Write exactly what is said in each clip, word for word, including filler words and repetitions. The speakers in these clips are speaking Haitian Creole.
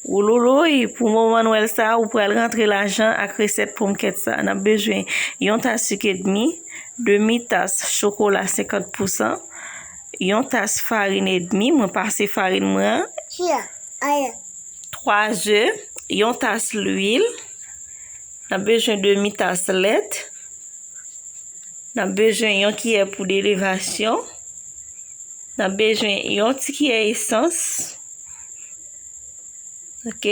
Wouloulouy, pou moman Nwèl sa, ou pral rantre lajan ak resèt ponmkèt sa. N ap bezwen yon tas sik edmi, demi tas chokola senkant pousan, yon tas farin edmi, mwen pase farin mwen an, twa ze, yon tas lwil, n ap bezwen demi tas lèt, n ap bezwen yon kiyè poud elevasyon, n ap bezwen yon ti kiyè esans. Ok.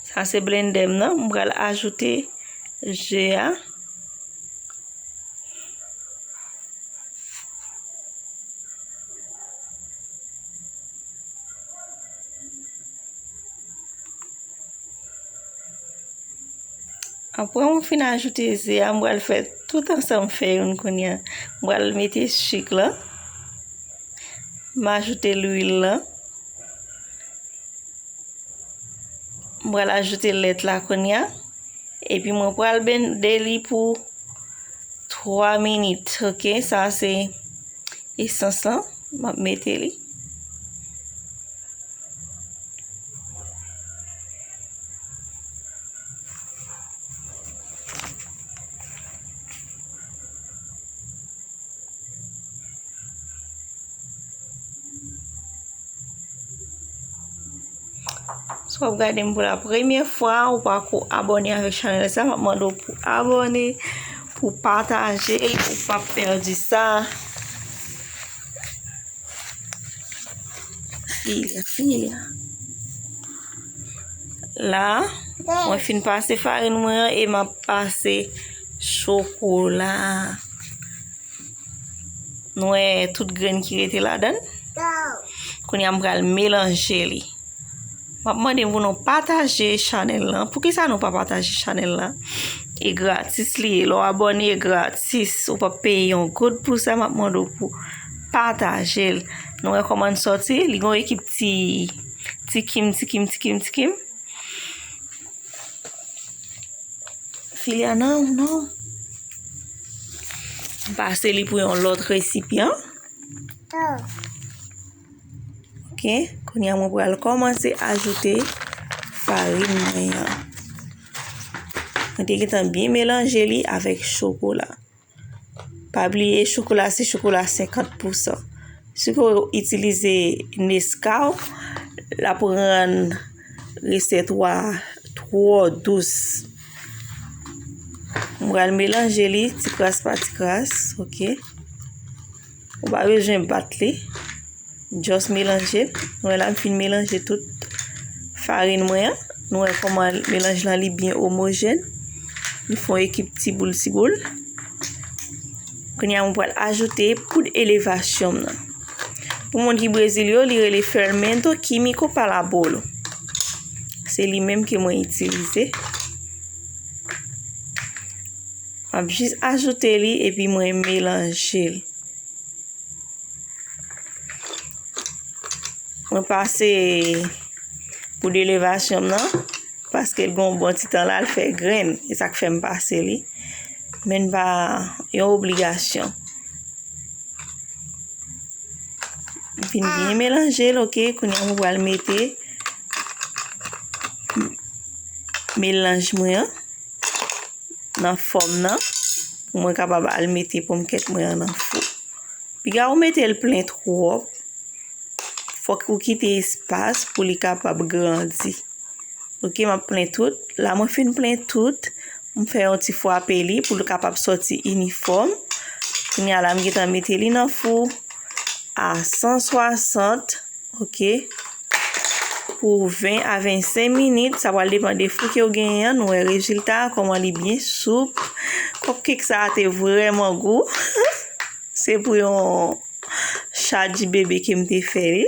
Sa se blendè m nan. M pral ajoute je a. Apre mwen fin ajoute ze a, mwen pral fè tout ansanm fè youn kounye a. Mwen pral mete sik lan. Mwen ajoute lwil lan. Mwen pral ajoute lèt la kounye a. Epi mwen pral blende li pou twa minit. Ok, sa se esans lan. Mwen ap mete li. Si w ap gade m pou la premyè fwa, ou pako abòne avèk chanèl sa, m ap mande w pou abòne, pou pataje l, pou pa pèdi sa. Filya, filya. La, mwen fin pase farin mwen an e m ap pase chokola. Nou wè tout grenn ki rete ladan l. Kounye a m pral melanje li. M ap mande pou nou pataje chanèl lan. Poukisa nou pa pataje chanèl lan? E gratis li ye. Lè w abòne, e gratis. Ou p ap peye yon goud pou sa. M ap mande w pou pataje l. Nou wè kòman l sòti? Li gon ekip ti, ti kim, ti kim, ti kim, ti kim. Filya, non, non. M pase li pou yon lòt resipyan. Ok, kounye a mwen pral kòmanse ajoute farin mwen an. Mwen te gentan byen melanje li avèk chokola. Pa bliye, chokola se chokola senkant pousan. Si w itilize Nescau, l ap rann resèt ou a twò dous. Mwen pral melanje li ti kras pa ti kras, ok? Ou pa bezwen bat li. Just melanje. Nou wè la, m fin melanje tout farin mwen an. Nou wè kòman melanj lan li byen omojèn. Li fè yon ekip ti boul, ti boul. Kounye a, mwen pral ajoute poud elevasyon m nan. Pou moun ki Brezil yo, li rele fermento químico para bolo. Se li menm ke mwen itilize. M ap jis ajoute li epi mwen melanje l. Mwen pase poud elevasyon m nan, paske l gon bon ti tan la, l fè grenn. E sa k fè m pase li. Men l pa yon obligasyon. M fin byen melanje l, ok. Kounye a, mwen pral mete melanj mwen an nan fò m nan, pou mwen kapab al mete ponmkèt mwen an nan fou. Piga ou mete l plen twòp, fòk ou kite espas pou li kapab grandi. Ok, m ap plen tout. La, mwen fin plen tout. M fè yon ti frape li pou l kapab sòti inifòm. Kounye a la, m gentan mete li nan fou a san swasant. Ok. Pou ven a vennsenk minit, sa pral depann de fou ke w genyen an. Nou wè rezilta a, kòman li byen soup. Cupcake sa a te vrèman gou. Se pou yon chadi bebe ke m te fè li.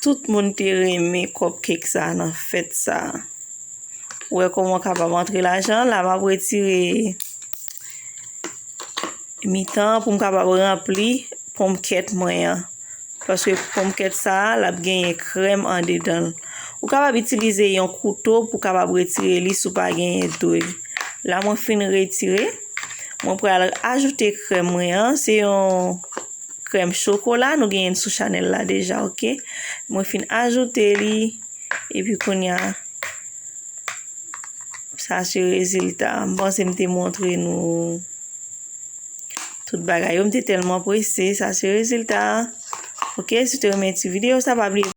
Tout moun te renmen cupcake sa a nan fèt sa a. Ou wè kòman w kapab antre lajan. La, m ap retire mitan an pou m kapab ranpli ponmkèt mwen an. Paske ponmkèt sa a, l ap genyen krèm andedan l. Ou kapab itilize yon kouto pou kapab retire li si w pa genyen dwèt. La, mwen fin retire. Mwen pral ajoute krèm mwen an. Se yon krèm chokola, nou genyen sou chanèl la deja, oke? Mwen fin ajoute li, epi kounye a, sa se rezilta. M panse m te montre nou tout bagay yo, m te tèlman prese, sa se rezilta. Oke, si w te renmen ti videyo sa, pa bliye